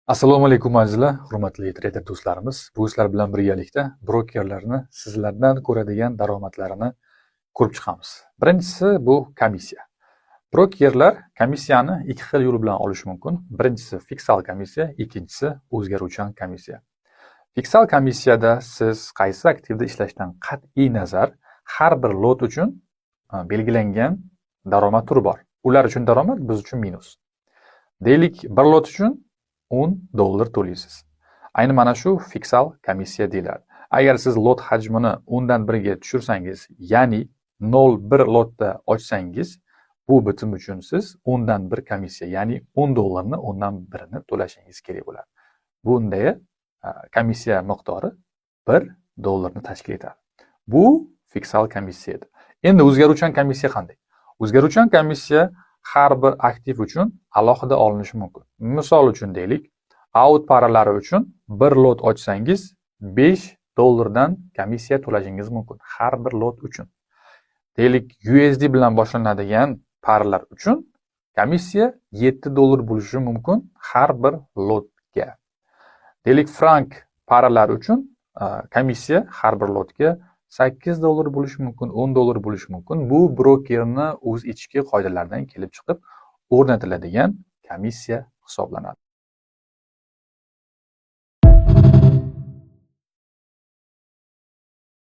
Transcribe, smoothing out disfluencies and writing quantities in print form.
Assalomu alaykum azizlar, hurmatli trader do'stlarimiz. Bu sizlar bilan birgalikda brokerlarni sizlardan ko'radigan daromadlarini ko'rib chiqamiz. Birinchisi bu komissiya. Brokerlar komissiyani ikki xil yo'l bilan olishi mumkin. Birinchisi fiksal komissiya, ikkinchisi o'zgaruvchan komissiya. Fiksal komissiyada siz qaysi aktivda ishlashdan qat'iy nazar har bir lot uchun belgilangan daromad turi bor. Ular uchun daromad, biz uchun minus. Deylik, bir lot uchun $10 to'laysiz. Ayni mana shu fiksal komissiya deyiladi. Agar siz lot hajmini 10dan 1ga tushirsangiz, ya'ni 0.1 lotda ochsangiz, bu bitim uchun siz 10dan 1 komissiya, ya'ni $10 ni 10dan 1ini to'lashingiz kerak bo'ladi. Bunda komissiya miqdori $1 ni tashkil etadi. Bu fiksal komissiya edi. Endi o'zgaruvchan komissiya qanday? O'zgaruvchan komissiya har bir aktiv uchun alohida olinishi mumkin. Misol uchun deylik, out paralari uchun bir lot ochsangiz $5 komissiya to'lashingiz mumkin har bir lot uchun. Deylik, USD bilan boshlanadigan paralar uchun komissiya $7 bo'lishi mumkin har bir lotga. Deylik, frank paralar uchun komissiya har bir lotga $8 bo'lishi mumkin, $10 bo'lishi mumkin. Bu brokerni o'z ichki qoidalaridan kelib chiqib o'rnatiladigan komissiya hisoblanadi.